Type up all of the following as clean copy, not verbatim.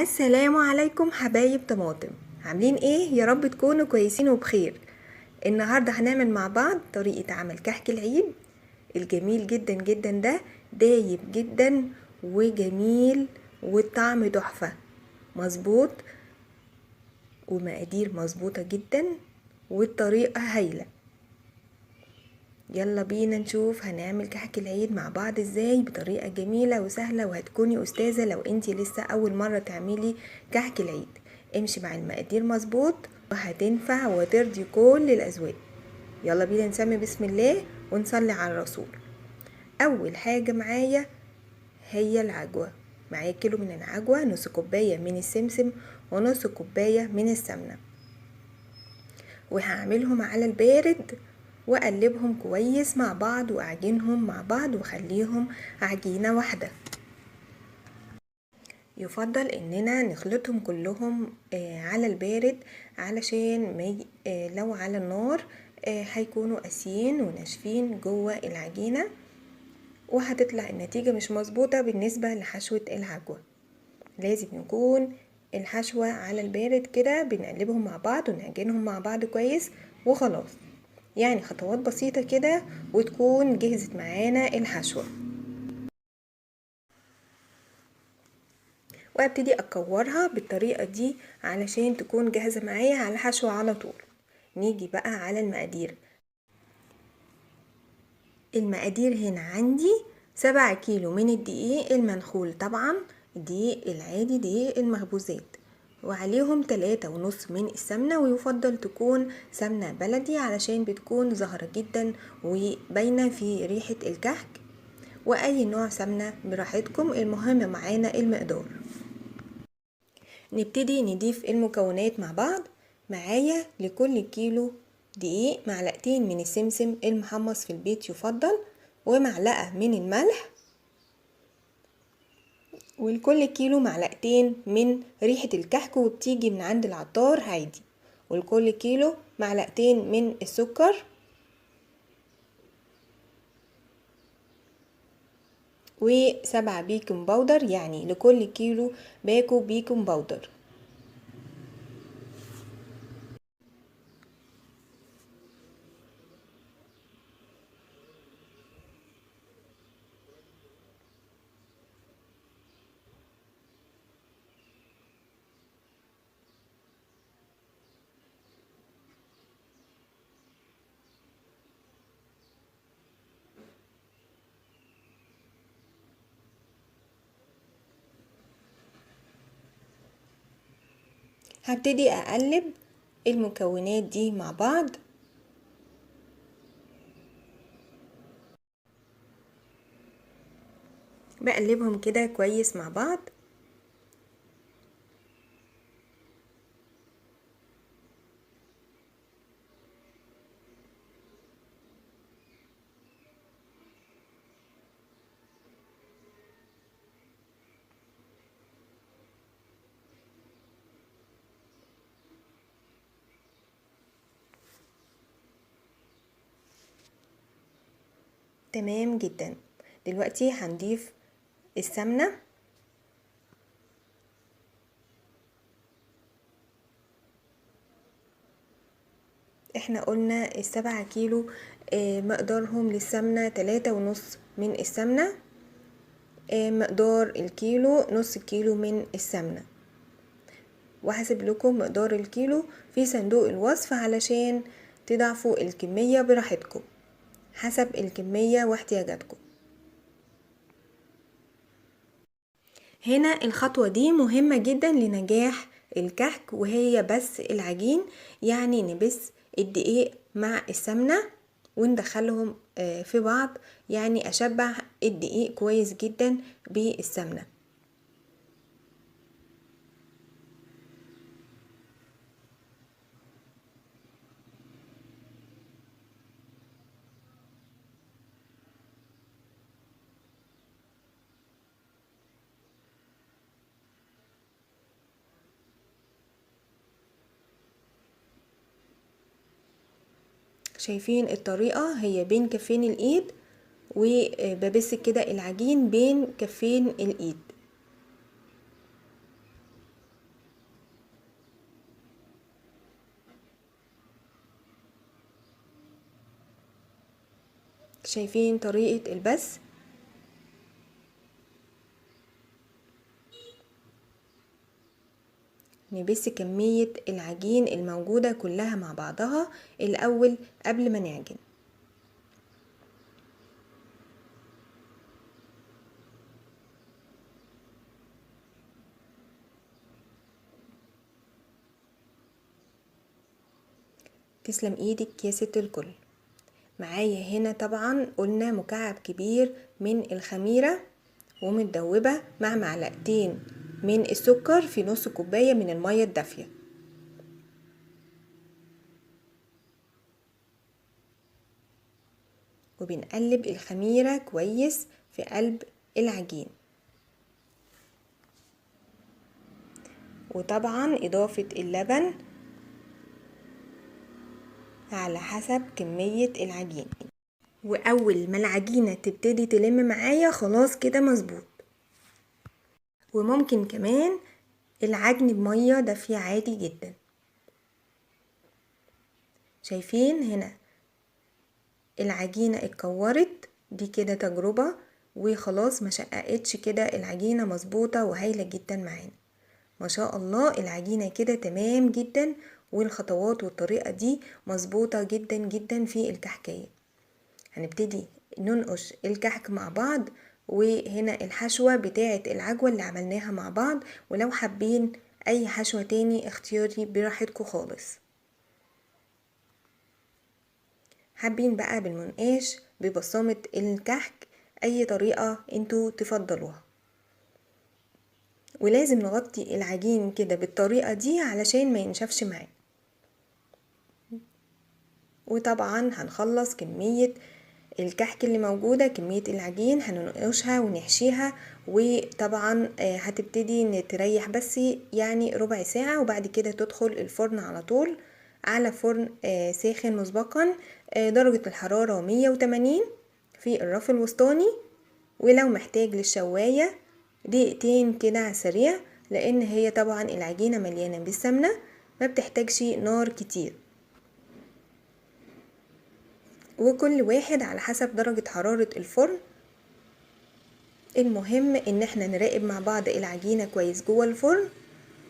السلام عليكم حبايب طماطم، عاملين ايه؟ يا رب تكونوا كويسين وبخير. النهارده هنعمل مع بعض طريقة عمل كحك العيد الجميل جدا جدا ده، دايب جدا وجميل والطعم تحفة، مظبوط ومقادير مظبوطة جدا والطريقة هايلة. يلا بينا نشوف هنعمل كحك العيد مع بعض ازاي بطريقة جميلة وسهلة، وهتكوني أستاذة لو انتي لسه أول مرة تعملي كحك العيد. امشي مع المقادير مظبوط وهتنفع وترضي كل الأذواق. يلا بينا نسمي بسم الله ونصلي على الرسول. أول حاجة معايا هي العجوة، معايا كيلو من العجوة، نص كوباية من السمسم ونص كوباية من السمنة، وهعملهم على البارد واقلبهم كويس مع بعض واعجنهم مع بعض واخليهم عجينة واحدة. يفضل اننا نخلطهم كلهم على البارد علشان ما لو على النار هيكونوا قاسيين وناشفين جوه العجينة، وهتطلع النتيجة مش مظبوطة بالنسبة لحشوة العجوة. لازم يكون الحشوة على البارد كده، بنقلبهم مع بعض ونعجنهم مع بعض كويس وخلاص. خطوات بسيطة كده وتكون جهزت معانا الحشوة. وابتدي اكورها بالطريقة دي علشان تكون جاهزة معايا على الحشوة على طول. نيجي بقى على المقادير. المقادير هنا عندي 7 كيلو من الدقيق المنخول، طبعا الدقيق العادي دقيق المخبوزات، وعليهم تلاتة ونص من السمنة، ويفضل تكون سمنة بلدي علشان بتكون زهرة جدا وباينة في ريحة الكحك، وأي نوع سمنة براحتكم، المهم معانا المقدار. نبتدي نضيف المكونات مع بعض. معايا لكل كيلو دقيق معلقتين من السمسم المحمص في البيت يفضل، ومعلقة من الملح، ولكل كيلو معلقتين من ريحة الكحك وبتيجي من عند العطار عادي، ولكل كيلو معلقتين من السكر، و7 بيكنج باودر، يعني لكل كيلو باكو بيكنج باودر. هبتدي اقلب المكونات دي مع بعض. بقلبهم كده كويس مع بعض. تمام جدا. دلوقتي هنضيف السمنة، احنا قلنا ال7 كيلو، مقدارهم للسمنة تلاتة ونص من السمنة، مقدار الكيلو نص كيلو من السمنة، وهسيب لكم مقدار الكيلو في صندوق الوصف علشان تضعفوا الكمية براحتكم حسب الكمية واحتياجاتكم. هنا الخطوة دي مهمة جدا لنجاح الكحك، وهي بس العجين، يعني نبس الدقيق مع السمنة وندخلهم في بعض، يعني أشبع الدقيق كويس جدا بالسمنة. شايفين الطريقة؟ هي بين كفين الايد، وببس كده العجين بين كفين الايد. شايفين طريقة البس؟ نبس كمية العجين الموجودة كلها مع بعضها الأول قبل ما نعجن. تسلم ايدك يا ست الكل. معايا هنا طبعا قلنا مكعب كبير من الخميرة ومتدوبة مع معلقتين من السكر في نص كوباية من المية الدافية. وبنقلب الخميرة كويس في قلب العجين. وطبعا إضافة اللبن على حسب كمية العجين. وأول ما العجينة تبتدي تلم معايا خلاص كده مظبوط. وممكن كمان العجن بمية دافية عادي جدا. شايفين هنا العجينة اتكورت، دي كده تجربة وخلاص ما شققتش كده، العجينة مظبوطة وهايلة جدا معانا ما شاء الله. العجينة كده تمام جدا، والخطوات والطريقة دي مظبوطة جدا جدا في الكحكاية. هنبتدي ننقش الكحك مع بعض، وهنا الحشوة بتاعة العجوة اللي عملناها مع بعض، ولو حابين اي حشوة تاني اختياري براحتكم خالص. حابين بقى بالمنقاش ببصامة الكحك، اي طريقة انتوا تفضلوها. ولازم نغطي العجين كده بالطريقة دي علشان ما ينشفش معانا. وطبعا هنخلص كمية الكحك اللي موجودة، كمية العجين هننقشها ونحشيها، وطبعا هتبتدي نتريح بس يعني ربع ساعة، وبعد كده تدخل الفرن على طول على فرن ساخن مسبقا، درجة الحرارة 180 في الرف الوسطاني. ولو محتاج للشواية دقيقتين كده على السريع، لان هي طبعا العجينة مليانة بالسمنة ما بتحتاجش نار كتير. وكل واحد على حسب درجة حرارة الفرن. المهم ان احنا نراقب مع بعض العجينة كويس جوه الفرن،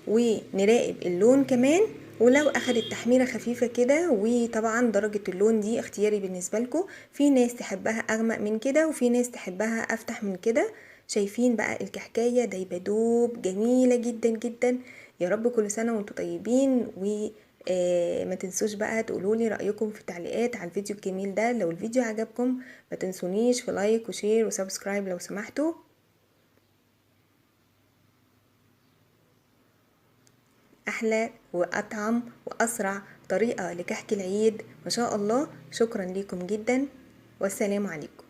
ونراقب اللون كمان، ولو اخدت تحميرة خفيفة كده. وطبعا درجة اللون دي اختياري بالنسبة لكم، في ناس تحبها اغمق من كده وفي ناس تحبها افتح من كده. شايفين بقى الكحكاية دايبة دوب، جميلة جدا جدا. يا رب كل سنة وانتم طيبين. و ما تنسوش بقى تقولولي رأيكم في التعليقات على الفيديو الجميل ده. لو الفيديو عجبكم ما تنسونيش في like و share و subscribe لو سمحتوا. أحلى وأطعم وأسرع طريقة لكحك العيد ما شاء الله. شكرا لكم جدا، والسلام عليكم.